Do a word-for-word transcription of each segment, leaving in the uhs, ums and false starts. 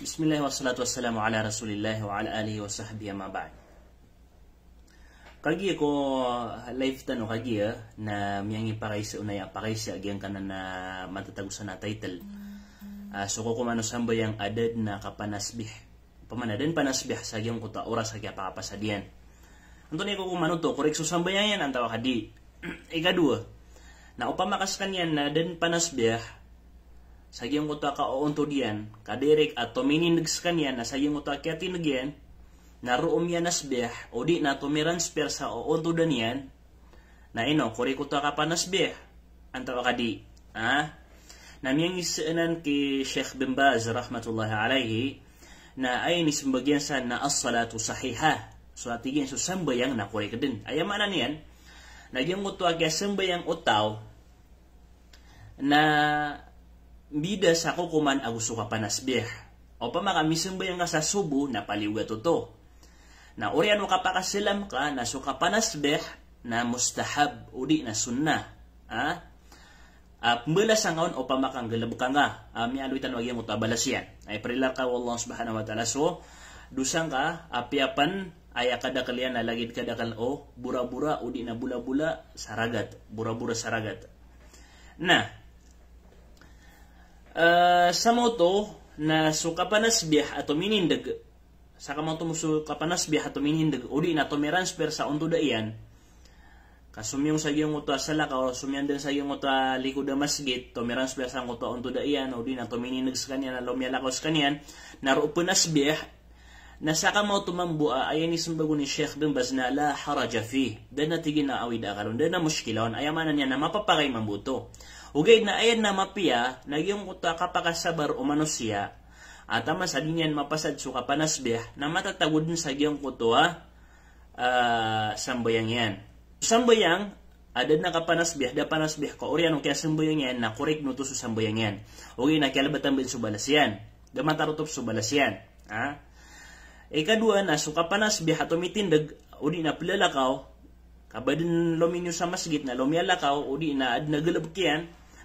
Bismillah, wassalatu wassalamu ala Rasulillah wa ala alihi wa sahbihi, amma ba'd. Kagiya ko live tano kagiya na miyangipakiisa o na aya pakiisa giyangkanan a matatago sa na title. Ah, so kokoman o sambayang a da dn a kapanasbih. Opama na da dn panasbih sa giyangkoto a oras a kiyapakapasad iyan. Antonaa i kokoman oto, korek so sambayang iyan antawaa ka di. Ikadowa, na opama ka skaniyan na da dn panasbih sa giyangkoto a kaoontod iyan, ka direct a tominindg skaniyan na sa giyangkoto a kiyatindg iyan na roo miyanasbih, odi na tomiranspir sa oontodan iyan, na ino, korek oto a kapanasbih antawaa ka di. Ah? Na miyangiisa anan ki Sheikh bin Baz rahmatullahi alayhi, na aya inismbag iyan san na as-salatu sahihah. So, a tig iyan, so sambayang na korek dn. Aya maana niyan na giyangkoto a kiyasambayang o taw na mbida sa kokoman ago so kapanasbih. Opama ka misambayang ka sa sobo na paliyogat oto. Na oriyan o kapakasalam ka na so kapanasbih na mustahab odi na sunnah. Ha? A pmbalasan ka on opama ka nggalbk ka ngka, a miyaaloy tano a giyangkoto a balas iyan. Ay, parilaka o Allah subhanahu wa ta'ala so dosa ngka, apiya pn aya kadakl iyan na lagid kadakl o borabora odi na bolabola sa ragat. Borabora sa ragat. Na, eh, sa maoto na so kapanasbih a tominindg, sa kamaoto mo so kapanasbih a tominindg, odi na tomiranspir sa ontoda iyan. Ka somiyong sa giyangkoto a salakaw, somiyong dn sa giyangkoto a likod a masgit, tomiranspir sangkoto a ontoda iyan, odi na tominindg skaniyan, na lomiyalakaw skaniyan, na roo pnasbih, na sa kamaoto mambo a aya inismbag on i Sheikh bin Baz na la haraja fih. Da dn a tig iyan a awid a akal on, da dn a moskila on, aya maana niyan na mapapakay mambo oto. Ogaid na aya dn a mapiya, na giyangkoto a kapakasabar o manosiya, a taman sa di niyan mapasad so kapanasbih, na matatago dn sa giyangkoto a, ah, sambayang iyan. Sambayang a da dn a kapanasbih, da panasbih ka oriyan o kiyasambayang iyan, na korek oto so sambayang iyan. Ogaid na kiyalbatan bo so balas iyan. Da matarotop so balas iyan. Ha? Ikadowa na so kapanasbih a tomitindg, odi na plalakaw, ka ba dn lominiyo sa masgit na lomiyalakaw, odi na adn a galbk iyan,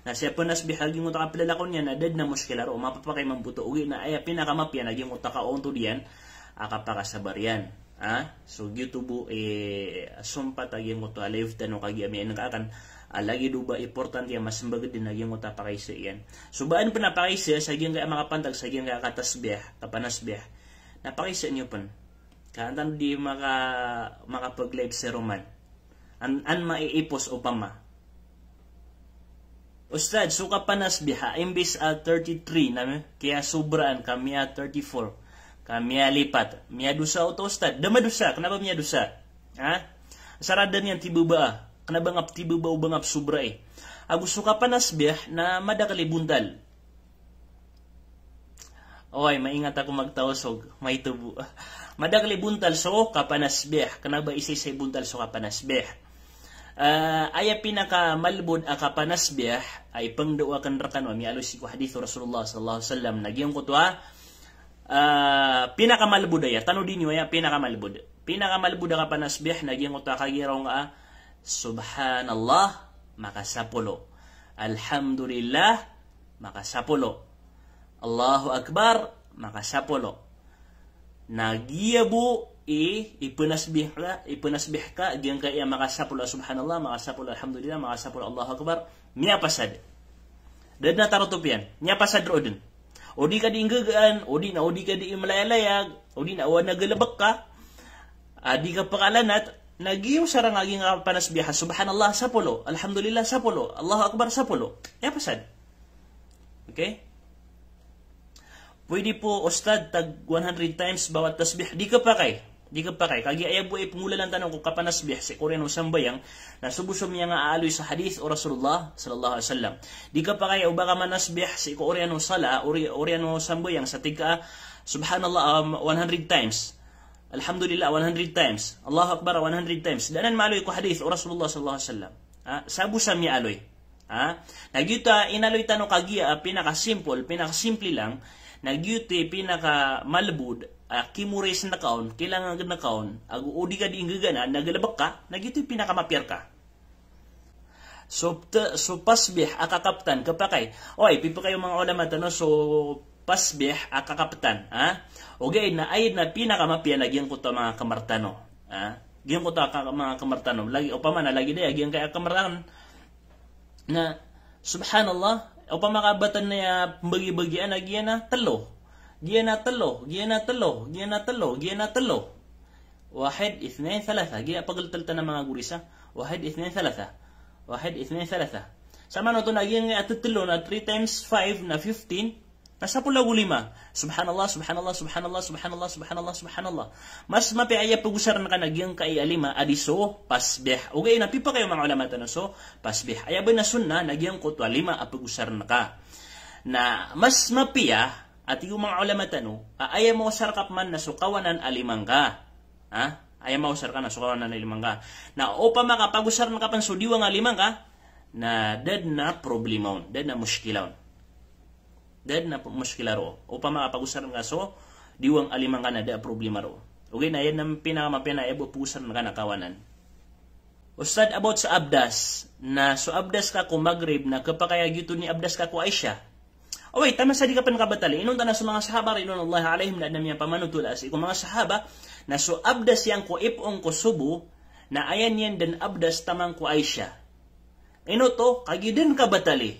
na siya panasbih a giyangkoto a kaplalakaw niyan, na da dn a moskila roo, mapapakay mambo oto, ogaid na aya pinakamapiya na giyangkoto a kaoontod iyan a kapakasabar iyan. Ha? So giyoto bo i sompat a giyangkoto a live tano kagiya miyaingd ka akan, a lagid o ba importante a masmbag dn a giyangkoto a pakiisa iyan. So ba an pn a pakiisa sa giyangkaya makapantag sa giyangkaya katasbih, kapanasbih, na pakiisa niyo pn. Ka an tano di maka-, makapag-live sa roman. An, an maiipos opama. Ustadh, so kapanasbih a imbis a thirty-three na kiyasobraan ka miya thirty-four, ka miyalipat, miyadosa oto, Ustadh. Da madosa, kna ba miyadosa? Ha? Sa radan iyan tibaba a, kna ba ngka ptibaba o ba ngka psobra i. Ago so kapanasbih na madakl i bontal. Oway, maingat ako magtausog, maito bo. Madakl i bontal so kapanasbih, kna ba isaisa i bontal so kapanasbih. Ah, aya pinakamalbod a kapanasbih a ipngndao akn rkano a miyaaloy sii ko hadith o Rasulullah sallallahu alaihi wasallam na giyangkoto a, ah, pinakamalbod aya, tanodi niyo aya pinakamalbod. Pinakamalbod a kapanasbih na giyangkoto a kagiraw ngka a, Subhanallah, maka sapolo. Alhamdulillah, maka sapolo. Allahu Akbar, maka sapolo. Na giya bo i, ipnasbih ka, ipnasbih ka, giyangkaya maka sapolo, Subhanallah, maka sapolo, Alhamdulillah, maka sapolo, Allahu Akbar, miyapasad. Da dn a tarotop iyan, miyapasad roo dn. O di ka di inggagaan, o di na, o di ka di imlayalayag, o di na, o na galbk ka, a di ka pkalanat, na giyo sa rang a giyangkaya panasbih a, Subhanallah, sapolo, Alhamdulillah, sapolo, Allahu Akbar, sapolo. Miyapasad. Okay? Pwede po, Ustadh, tag one hundred times bawat tasbih. Di kapakay. Di kapakay. Kagiya aya bo i pnggolalan tano ko kapanasbih sii ko oriyan o sambayang, na so bo so miyangaaloy sa hadith o Rasulullah sallallahu alaihi wasallam. Di kapakay o ba ka manasbih sii ko oriyan o sala, ori-, oriyan o sambayang sa tig ka, Subhanallah, um, one hundred times. Alhamdulillah, one hundred times. Allahu Akbar, one hundred times. Da anan maaloy ko hadith o Rasulullah sallallahu alaihi wasallam. Ha? Sa bo sa miyaaloy. Ha? Na giyoto a inaloy tano kagiya a pinakasimple, pinakasimple lang, na giyoto i pinakamalbod a kimorays ngka on, kilangan ngka on, ago o di ka di inggagaan, na galbk ka, na giyoto i pinakamapiya rka. So, te-, so pasbih a kakaptan, kapakay. Oway, pipakay o manga ulama tano, so tasbih a kakaptan, ha? Ogaid na aya dn a pinakamapiya na giyangkoto a manga kmr tano, ha? Giyangkoto a ka-, manga kmr tano. Lagid, opama na lagid aya giyangkaya kmr tano na, subhanallah, opama ka btad na aya pmbagibagian a giya na tlo. Giya na tlo, giya na tlo, giya na tlo, giya na tlo. Wahid, ithnain, thalatha. Giya pagtlo-tlo a manga gori sa. Wahid, ithnain, thalatha. Wahid, ithnain, thalatha. Samanoto na giyangkaya tlo na three times five na fifteen, na sapolo ago lima. Subhanallah, subhanallah, subhanallah, subhanallah, subhanallah, subhanallah. Mas mapiya aya pagosarn ka na giyangkaya lima a di so tasbih. Ogaid na pipakay o manga ulama tano so tasbih. Aya ba na sunnah na giyangkoto a lima a pagosarn ka. Na mas mapiya, a tig o manga ulama tano, a aya maosar ka pman na so kawanan a lima ngka. Ha? Aya maosar ka na so kawanan a lima ngka. Na opama ka pagosarn ka pn so diwang a lima ngka, na da dn a problema on, da dn a mushkila on. Da dn a mushkila roo. Opama ka pagosarn ka so diwang a lima ngka na da a problema roo. Ogaid na aya dn a pinakamapiya na aya bo pagosarn ka na kawanan. Ustadh, about sa abdas. Na so abdas ka ko Maghrib na khapakay a giyoto i abdas ka ko Isha. Oway, taman sa di ka pn kabatali. Inonta na so manga sahaba ridwanullahi alaihim na adn a miyapamanotol a sii ko manga sahaba na so abdas iyan ko ipoon ko Subuh na aya niyan dn abdas taman ko Isha. Ino oto, kagiya da dn kabatali.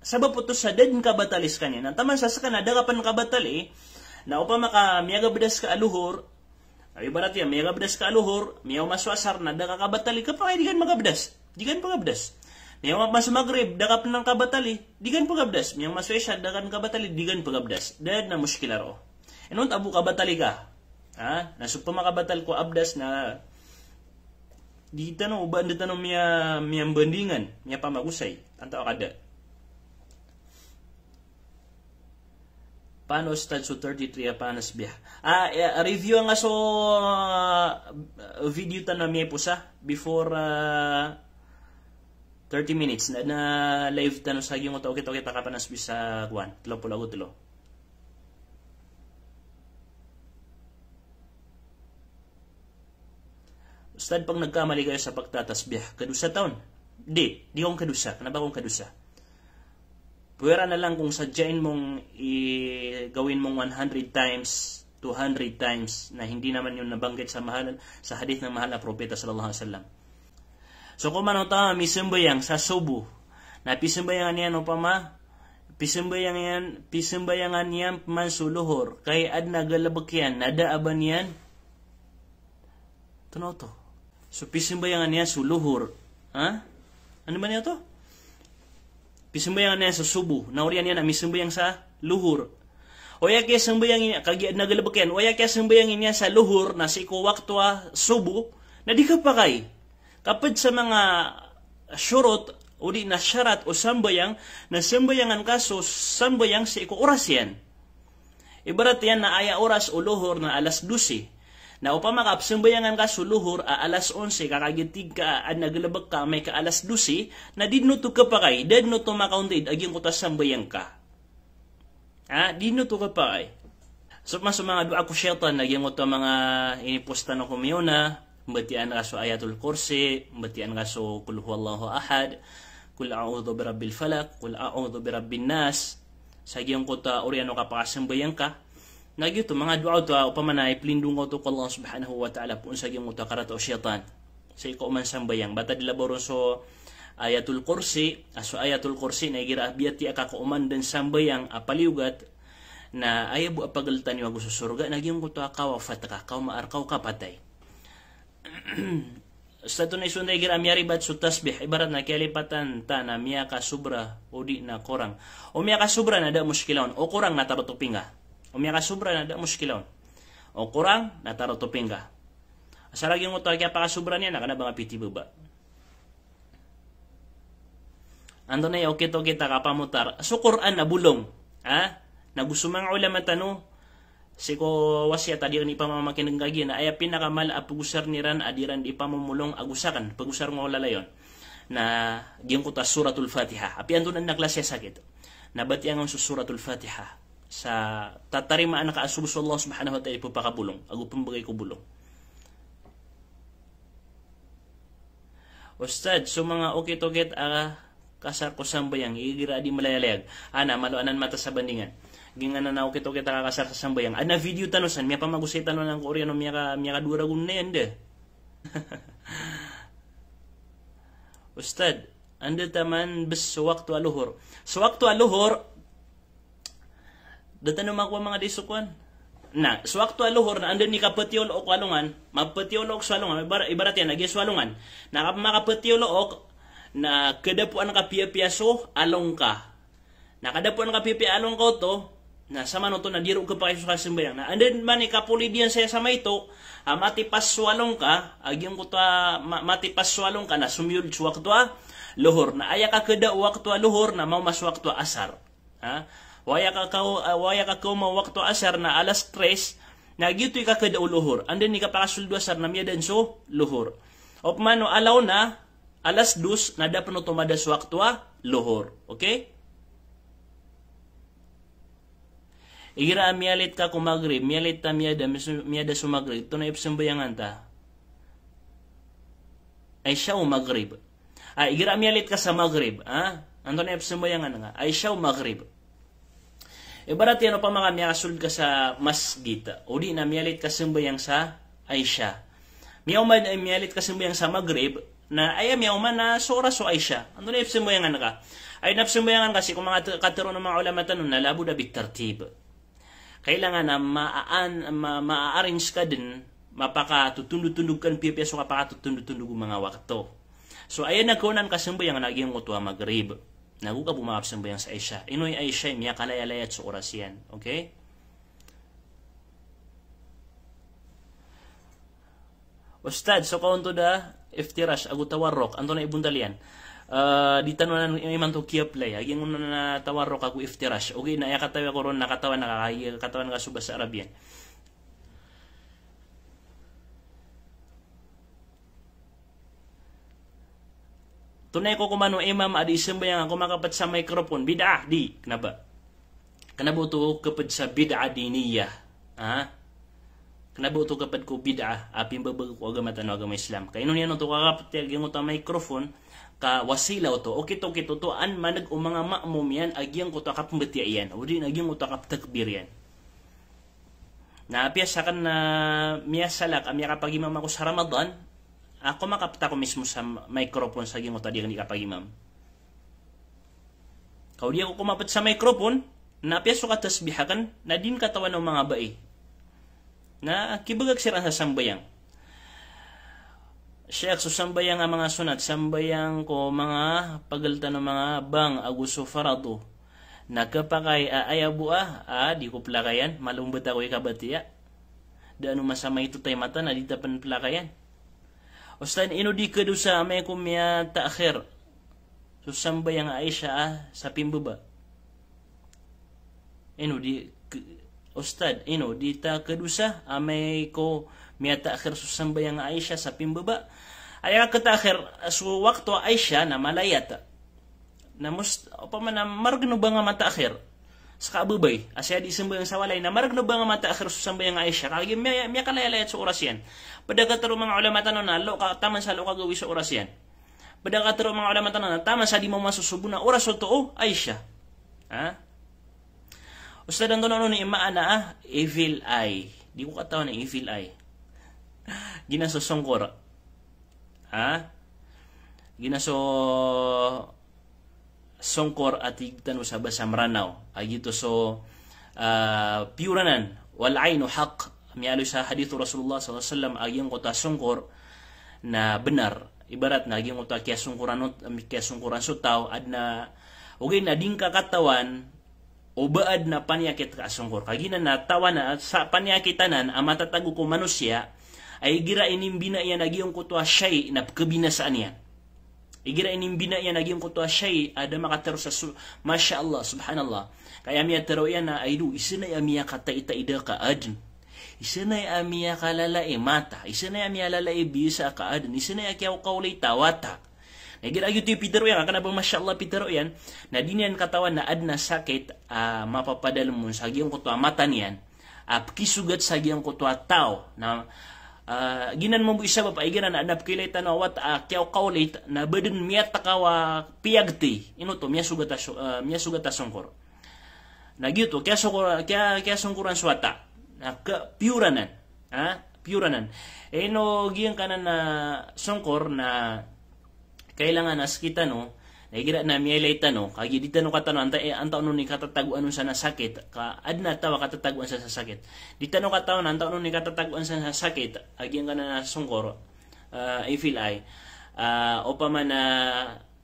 Sabap oto sa da dn kabatali skaniyan. Na taman sa ska na da ka pn kabatali, na opama ka miyagabdas ka a Lohor, ibarat iyan, miyagabdas ka a Lohor, miyaoma so Asar, na da ka kabatali, khapakay di ka dn magabdas. Di ka dn pagabdas. Miyaoma so Maghrib, da ka pn kabatali, di ka dn pagabdas. Miyaoma so Isha, da ka dn kabatali, di ka dn pagabdas. Da dn a mushkila roo. Inonta bo kabatali ka. Ha? Na so pamakabatal ko abdas na di tano, ba di tano miya, miyambandingan, miyapamagosay. Antaa ka da. Paano, Ustadh, so thirty-three a panas biya? Ah, eh, review nga so, ah, video tano a miyaipos a before, ah, thirty minutes. Na, na live tano sa giyangkoto a okit-okit a kapanas biya sa kowan, tlo polo ago tlo. Ustadh, pag nagkamali kayo sa pagtatasbih, kadosa ta on? Di, di ka on kadosa. Kna ba ka on kadosa? Pwera na lang kung sadyain mong i-, gawin mong one hundred times, two hundred times, na hindi naman yun nabanggit sa mahal, sa hadith ng mahal na propeta sallallahu alaihi wasallam. So, kung man o tao a misambayang sa subuh, na pisambayangan iyan opama, pisambayangan iyan, pisambayangan iyan pman so lohor, kay adn a galbk iyan, na da a ba niyan Tano oto. So, pisambayangan iyan so lohor. Ha? Ano ba niyan oto? Pisambayangan iyan so subuh. Na oriyan iyan a misambayang sa lohor. Oya kiyasambayang iyan, kagiya adn a galbk iyan. Oya kiyasambayang iyan sa lohor, na sii ko wakto a subuh, na di khapakay. Kapd sa manga shurut, odi na sharat o sambayang, na sambayangan ka so sambayang sii ko oras iyan. Ibarat iyan na aya oras o lohor na alas dose. Na opama ka psambayangan ka so lohor a alas onse, ka kagiya tig ka a adn a galbk ka amay ka alas dose, na di dn oto khapakay, da dn oto makaontid a giyangkoto a sambayang ka. Ha, di dn oto khapakay. So, mas manga doa ko shaytan na giyangkoto a manga inipost tano ko miyaona, mbatiyan ka so Ayatul Kursi, mbatiyan ka so Qul Huwallahu Ahad, Qul A'udhu Birabbil Falaq, Qul A'udhu Birabbin Nas, sa giyangkoto a oriyan o kapakasambayang ka. Na giyoto, manga doa oto a opama na iplindong ka oto ko Allah Subhanahu wa Ta'ala poon sa giyangkoto a karata o shaytan. Sii ko oman sambayang. Bata di labaw ron so Ayatul Kursi, a so Ayatul Kursi na igira a biyatiya ka ko oman dn sambayang a paliyogat, na aya bo a pagltan iyo ago so sorga, na giyangkoto a kawafat ka, kaoma a rka o kapatay. Sa oto na isonday igira a miyaribat so tasbih, ibarat na kiyalipatan ta na miyakasobra odi na korang. O miyakasobra na da a mushkila on, o korang na tarotoping ka. O miyakasobra na da a mushkila on. O korang na tarotoping ka. Asar a giyangkoto a kiyapakasobra niyan na kna ba nga piti baba. Antonaa i okit-okit a kapamotar? So Qur'an a bolong. Ha? Na go so manga ulama tano, sii ko wasiyat a di iran ipamamakin'g kagiya na aya pinakamala a pagosarn iran a di iran di ipamomolong ago sakn, pagosarn ko lalayon. Na giyangkoto a Suratul Fatiha. Apiya antonaa i klasi a sakit? Na batiya ngka on so Suratul Fatiha. Sa tatarimaan ka a so Allah Subhanahu wa Ta'ala i pphakabolong, ago pmbgay ko bolong. Ustadh, so manga okit-okit a kasar ko sambayang, igira a di malayalayag. Ana, malo anan matas a bandingan. Giyangkanan a okit-okit a kakasar sa sambayang. Adn a video tano san, miyapamagosay tano anan ko oriyan o miyaka, miyakadowa ragon na iyan, da. Ustad, anda taman bes so wakto a lohor? So wakto a lohor, da tano makowa manga di so kowan. Na, so wakto a lohor na anda i kapatiyolo o ko alongan, mapatiyolo o ko so alongan, ibarat, ibarat iyan, lagid so alongan. Na kapmakapatiyolo o ko, na kadapoan ka piyapiya so along ka. Na kadapoan ka piyapiya along ka oto, na samanoto na di ron kapakay so kasambayang. Na anda man i kapolid iyan saya sa maito, a matipas so along ka, a giyangkoto a ma-, matipas so along ka, na somiyold so wakto a lohor. Na aya kakada o wakto a lohor, na maoma so wakto a asar. Ha? Waya ka kaw-, ah, waya ka kaoma o wakto a asar na alas tres, na giyoto i kakada o lohor. Anda i kapakasold o asar na miyada so lohor. Opama o ala ona, alas dos, na da pen oto mada so wakto a lohor. Okay? Igira a miyalit ka ko Maghrib, miyalit ta miyada, mis-, miyada so Maghrib, antonaa i psambayangan ta? Isha o Maghrib? Ah, igira a miyalit ka sa Maghrib, ah? Antonaa i psambayangan nga? Isha o Maghrib? Ibarat iyan opama ka miyakasold ka sa masgit, odi na miyalit ka sambayang sa Isha. Miyaoma, eh, miyalit ka sambayang sa Maghrib, na aya miyaoma na so oras o Isha. Antonaa i psambayangan ka? Aya na psambayangan ka sii ko manga t-, katharo o manga ulama tano na labudda bit tartib. Kailangan na maan, ma-, ma-arrange ka den, mapakatotondotondog ka den piyapiya so kapakatotondotondog o manga wakto. So, aya na kaonan ka sambayang na giyangkoto a Maghrib. Na go ka bo makapsambayang sa Isha. Ino i Isha i miyakalayalayat so oras iyan. Okay? Ustad, so kaontod a iftirash ago tawarruk, antonaa i bontal iyan? Ah, di tano anan imanto ki-apply a giyangkoto a tawarruk ago iftirash. Ogaid na aya katawi ako ron na katawan ka, katawan ka so basa Arab iyan. Tonaa i kokoman o imam a di sambayang a komakaped sa microphone, bid'ah, di, kena ba? Kena ba oto kaped sa bid'ah diniyah. Ha? Kena ba oto kaped ko bid'ah a pimbabag ko agama tano a agama Islam. Ka ino niyan oto kakaped a giyangkoto a microphone, ka wasila oto. Okit-okit oto an maneg o manga ma'mum iyan a giyangkoto a kapembatiya iyan. Odi na giyangkoto a kaptakbir iyan. Na apiya saken na miyasalak a miyakapagimam ako sa Ramadan, a komakaped ako mismo sa microphone sa giyangkoto a di aken di kapagimam. Ka o di ako komaped sa microphone, na apiya so katasbih aken, na di den katawan o manga bai. Na kibagak siran sa sambayang. Sheikh, so sambayang a manga sonat, sambayang ko manga pageltan o manga bang ago so farado, na kepakay a aya bo a, a, di ko pelakayan, malombat ako i kabatiya. Da ano masama i totay mata na di ta pen pelakayan. Ustad, ino di kedosa amay ko miyataakhir so sambayang a Isha a sa pimbaba? Ino di ke-, Ustad, ino di ta kedosa amay ko miyataakhir so sambayang a Isha sa pimbaba? Aya ketaakhir so wakto a Isha na malayat. Na mus-, opama na mareg o ba nga mataakhir sa kababay a saya di sambayang sa walay, na mareg o ba nga mataakhir so sambayang a Isha, kagiya miya-, miyakalayalayat so oras iyan. Ped a katharo o manga ulama tano na lo ka, taman sa lo kagawii so oras iyan. Ped a katharo o manga ulama tano na taman sa di mamaso so bo na oras oto o Isha. Ha? Ustad, antonaa on i maana a evil eye? Di ko katawan i evil eye. Giyanan so songkor. Ha? Giyanan so songkor a tig tano sa basa Meranaw. A giyoto so, ah, piyora nan. Wal ainu haqq. Miyaaloy sa hadith o Rasulullah sallallahu alaihi wasallam a giyangkoto a songkor na benar. Ibarat na giyangkoto a kiyasongkoran o, kiyasongkoran so taw, aden a, ogaid na di ngka katawan o ba aden a paniyakit ka a songkor. Kagiya na tawan a sa paniyakit anan a matatago ko manosiya, a igira inimbina iyan a giyangkoto a shay na pekebinasaan iyan. Igira inimbina iyan a giyangkoto a shay a da makatharo sa su-, Masha Allah, Subhanallah. Ka aya miyatharo iyan a, ay do, isa na aya miyakataitaida ka aden. Isa na aya miyakalala i mata. Isa na aya miyalala i bisa ka aden. Isa na aya kiyakaolay ta wata. Na igira giyoto i pitharo iyan, ka kena ba Masha Allah pitharo iyan, na di niyan katawan na aden a sakit a mapapadalem on sa giyangkoto a mata niyan a pekisogat sa giyangkoto a taw. Na, ah, giyanan mambo i sabap a igira na aden a pekiilay tano a wata a kiyakaolay na ba den miyatakaw a piyagti. Ino oto, miyasogat a so-, ah, miyasogat a songkor. Na giyoto, kiyasongkor, kiya, kiyasongkoran so wata. Na ke, piyora nan. Ha? Piyora nan. Ino giyangkanan a songkor na kailangan a sekitano, na igira na miyailay tano, kagiya di tano katawan antaa, eh, antaa on i katatagoan on san a sakit, ka aden a taw a katatagoan san sa sakit. Di tano katawan antaa on i katatagoan san sa sakit, a giyangkanan a songkor, ah, I feel I. Ah, opama na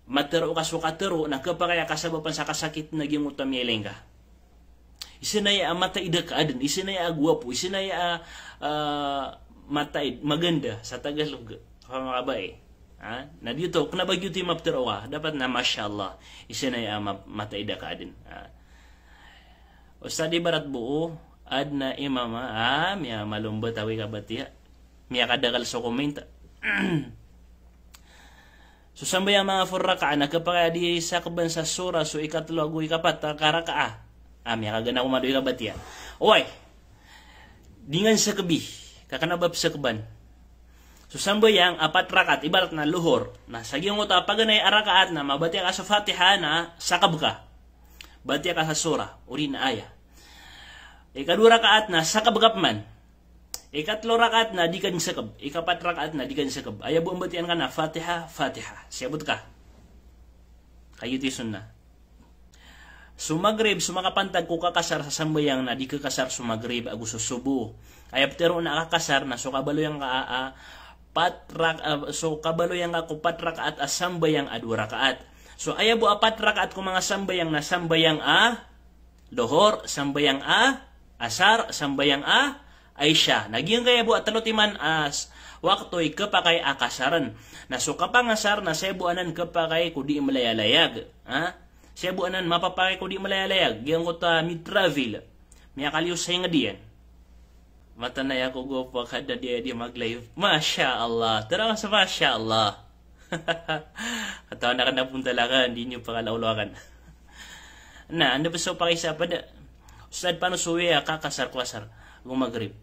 matero ka so katero, na kepakay a kasabapan sa kasakit na giyangkoto a miyailay ngka. Isa na iya a mataid a kaaden, isa na iya a guwapo, isa na iya a, ah, mataid, maganda sa Tagalog, sa manga babae. Ha? Na giyoto, kena ba giyoto i maptero ka, dapat na masha Allah, isa na iya a ma-, mataid a kaaden. Ha? Ustad, ibarat bo o aden a imam a, ah, miyamalombat a wika batiya. Miyakadakel so comment. So sambayang manga four raka'a na kepakay a di sakeban sa surah so ikatelo ago ikapat a raka'a. Ah, miyakagana ko mado i kabatiya. Oway. Di ngan sakebi. Ka kena ba pesakeban. So sambayang a pat rakaat, ibarat na lohor. Na sa giyangkoto a paganay a rakaat na mabatiya ka so Fatiha na sakeb ka. Batiya ka sa surah, odi na ayah. Ikadowa rakaat na sakeb ka peman. Ikatelo rakaat na di ka den sakeb, ikapat rakaat na di ka den sakeb. Aya bo a mbatiya angka na Fatiha, Fatiha. Siyabot ka. Kagiya oto i sunnah. So Maghrib, so makapantag ko kakasar sa sambayang na di kakasar so Maghrib ago so Subuh. Aya petero on a kakasar na so kabaloy angka a, a, pat rak-, a, so kabaloy angka ko pat rakaat a sambayang a dowa rakaat. So aya bo a pat rakaat ko manga sambayang na sambayang a Lohor, sambayang a Asar, sambayang a Isha. Na giyangkaya bo a telo timan a s-, wakto i kepakay a kasaren. Na so kapangasar na saya bo anan kepakay ko di melayalayag. Ha? Saya bo anan mapapakay ko di melayalayag. Giyangkoto a mid-travel. Miyakaliyo sa inged iyan. Mataan a aya ko go pakada di, di mag-live. Masha Allah. Terang sa masha Allah. Katawan aken a pontalakan, di niyo pakalawlaw aken. Na, anda ba so pakisa pada? Ustad, paano so aya kakasar ko Asar ago Maghrib?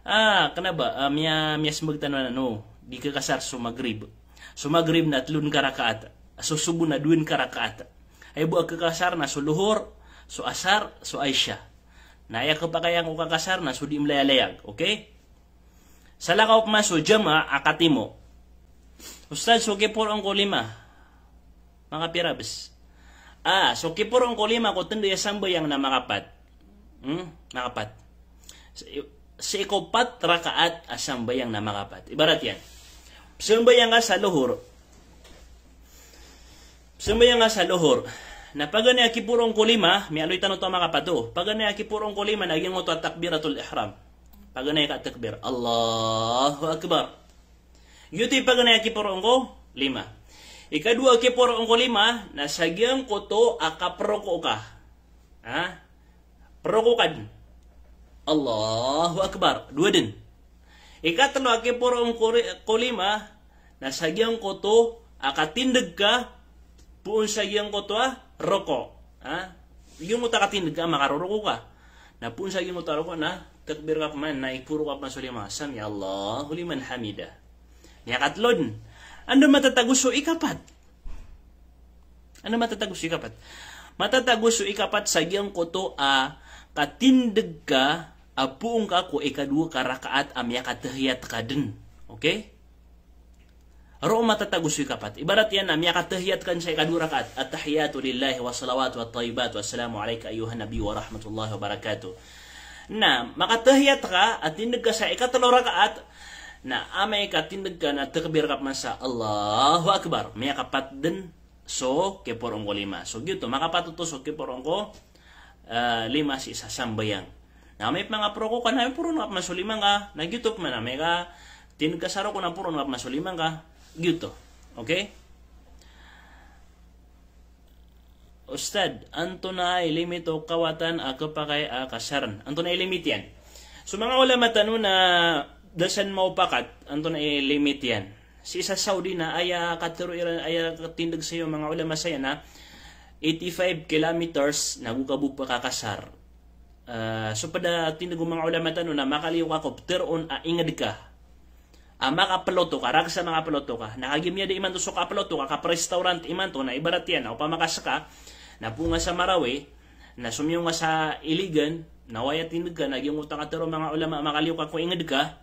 Ah, kena ba, ah, miya, miyasembag tano anan, no? Di kakasar so Maghrib. So Maghrib na telo ngka rakaat. So Subuh na dowa ngka rakaat. Aya bo a kakasar na so Lohor, so Asar, so Isha. Na aya kepakay angka o kakasar na so di melayalayag, okay? Salakaw peman so jamaah a katimo. Ustad, so kiporoon ko lima, makapira bes? Ah, so kiporoon ko lima ko tendeg a sambayang na makapat. Hmm? Makapat. Sii, sii ko pat rakaat a sambayang na makapat. Ibarat iyan. Sambayang ka sa Lohor. Sambayang ka sa Lohor. Na paganay a kiporoon ko lima, miyaaloy tano oto a makapat o. Paganay a kiporoon ko lima na giyangkoto a takbiratul ihram. Paganay ka takbir. Allahu Akbar. Giyoto i paganay a kiporoon ko lima. Ikadowa a kiporoon ko lima, na sa giyangkoto a kaperoko ka. Ha? Peroko ka den. Allahu Akbar. Dowa den. Ikatelo a kiporoon ko ri-, ko lima, na sa giyangkoto a katindeg ka, poon sa giyangkoto a roko. Ha? Giyangkoto a katindeg ka, makaroroko ka. Na poon sa giyangkoto a roko na takbir ka peman, na iporo ka peman so lima. Sami Allahu liman hamidah. Miyakatelo den. Anda matatago so ikapat? Anda matatago so ikapat? Matatago so ikapat sa giyangkoto a katindeg ka a poon ka ko ikadowa ka rakaat a miyakatahiyat ka den. Okay? Roo matatago so ikapat. Ibarat iyan na miyakatahiyat ka den sa ikadowa rakaat. At-tahiyatu lillahi wa salawatu wa tayyibatu. Assalamu alayka ayyuhan nabiyyu wa rahmatullahi wa barakatuh. Na, makatahiyat ka, a tindeg ka sa ikatelo rakaat, na amay ka tindeg ka na takbir ka peman sa Allahu Akbar. Miyakapat den so kiporoon ko lima. So giyoto, makapat oto so kiporoon ko, eh, lima sii sa sambayang. Na amay peman ka peroko ka, na iporo ngka peman so lima ngka, na giyoto peman amay ka tindeg ka sa roko na poro ngka peman so lima ngka. Giyoto. Okay? Ustad, antonaa i limit o kawatan a kepakay a kasaren? Antonaa i limit iyan? So manga ulama tano na da san maopakat, antonaa i limit iyan? Sii sa Saudi na aya katero iran, aya katindeg saya o manga ulama saya na eighty-five kilometers na go ka bo pakakasar. Ah, so ped a tindeg o manga ulama tano na makaliyo ka ko peteroon a inged ka. A makapeloto ka, rakhs a makapeloto ka. Na kagiya miyada imanto so kapeloto ka, kaperestaurant imanto, na ibarat iyan, na opama ka seka, na poon ka sa Marawi, Na somiyong ka sa iligan, na aya tineg ka, na giyangkoto a katharo o manga ulama, makaliyo ka ko inged ka,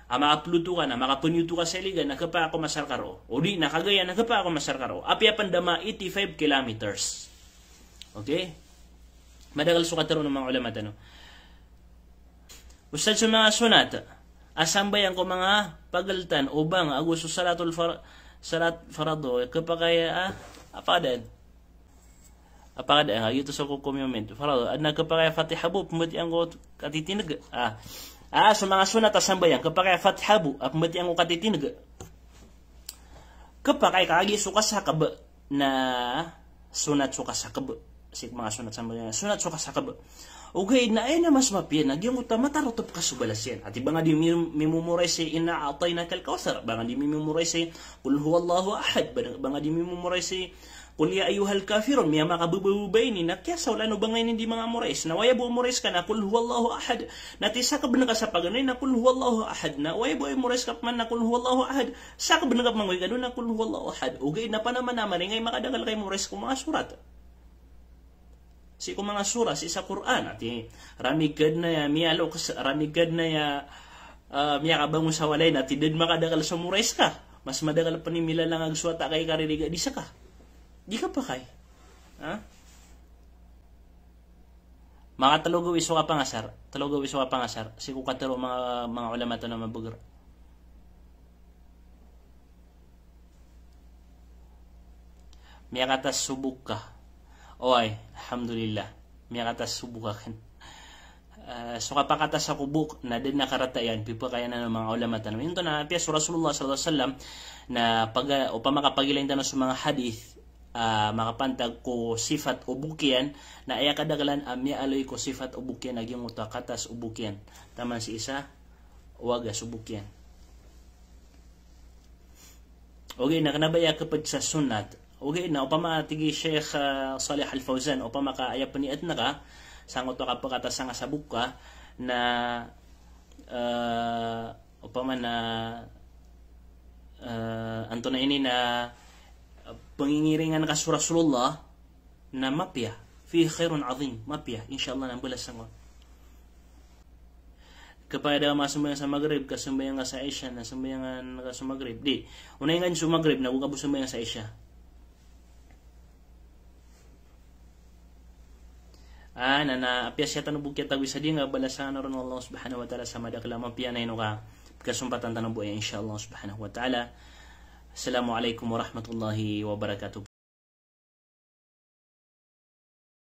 a makaploto ka, na makapaniyoto ka sa iligan, na kepakay a komasar ka roo. O di na kagaya na kepakay a komasar ka roo. Apiya pen da ma eighty-five kilometers. Okay? Madakel so katharo o manga ulama tano. Ustadh, so manga sonat a sambayang ko manga pageltan o bang ago so salatul far-, salat farado, kepakay a, a, apa den? Apa den, a, giyoto so ko comment. Farado, aden a kepakay a Fatiha bo, pembatian ko katitineg. A. A, so manga sonat a sambayang, kepakay a Fatiha bo, a, pembatian ko katitineg. Kepakay ka lagi so kasakeb, na sonat so kasakeb. Sii ko manga sonat sambayang, sonat so kasakeb. Ogaid na aya na mas mapiya na giyangkoto a matarotop ka so balas iyan. Ati ba nga di mi-, mimemorize i Inna a'tainakal kawthar, ba nga di mimemorize i Qul huwallahu ahad, ba, ba nga di mimemorize i Qul ya ayyuhal kafirun, miyamakabebabeba ini, na kiyasaolan o ba nga ini di manga-memorize. Na aya bo a memorize ka na Qul huwallahu ahad. Na ati sakeben ka sa paganay na Qul huwallahu ahad. Na aya bo a memorize ka peman na Qul huwallahu ahad. Sakeben ka peman ko ikado na Qul huwallahu ahad. Ogaid na panamanamar ingay makadakel ka i-memorize ko manga sorat. Sii ko manga sorat, sii sa Qur'an. Ati, ranig ka den a miyaaloks, ranig ka den a, ah, miyakabangon sa walay, na ati da den makadakel so memorize ka. Mas madakel pen i milalangag so wata ka i kaririga di seka. Di kapakay. Ha? Makatelo gawii so kapangasar, telo gawii so kapangasar, sii ko katharo o manga, manga ulama tano a mabeger. Miyakatas so bok ka. Oway, alhamdulillah. Miyakatas so bok aken. Eh, so kapakatas ko bok na da den a karata iyan, pipakayan o manga ulama tano. Ino oto na apiya so Rasulullah sallallahu alaihi wasallam na paga-, opama ka pagilain tano so manga hadith, ah, makapantag ko sifat o bok iyan, na aya kadakelan a miyaaloy ko sifat o bok iyan a giyangkoto a katas o bok iyan. Taman sii sa wagas o bok iyan. Ogaid na kena ba aya keped sa sonat. Ogaid na opama tig i Sheikh, ah, Salih Al Fawzan, opama ka aya peniyat na ka, sangkoto a kapakatas nga sa bok ka, na, eh, opama na, eh, antonaa ini na, eh, pengingiringan ka so Rasulullah, na mapiya, fihi khairun azim, mapiya, insha Allah na mbalas angkoto. Kepakay a da ka makasambayang sa Maghrib, ka sambayang ka sa Isha, na sambayangan ka so Maghrib. Di, onaan ka so Maghrib, na go ka bo sambayang sa Isha. Ah, na, na, apiya siyatan o bok iyan a tagoy sa di nga, balasan ka ron o Allah subhanahu wa ta'ala sa madakel a mapiya na ino ka, kasompatan tano bo aya, insha Allah subhanahu wa ta'ala. Assalamu alaikum warahmatullahi wabarakatuh.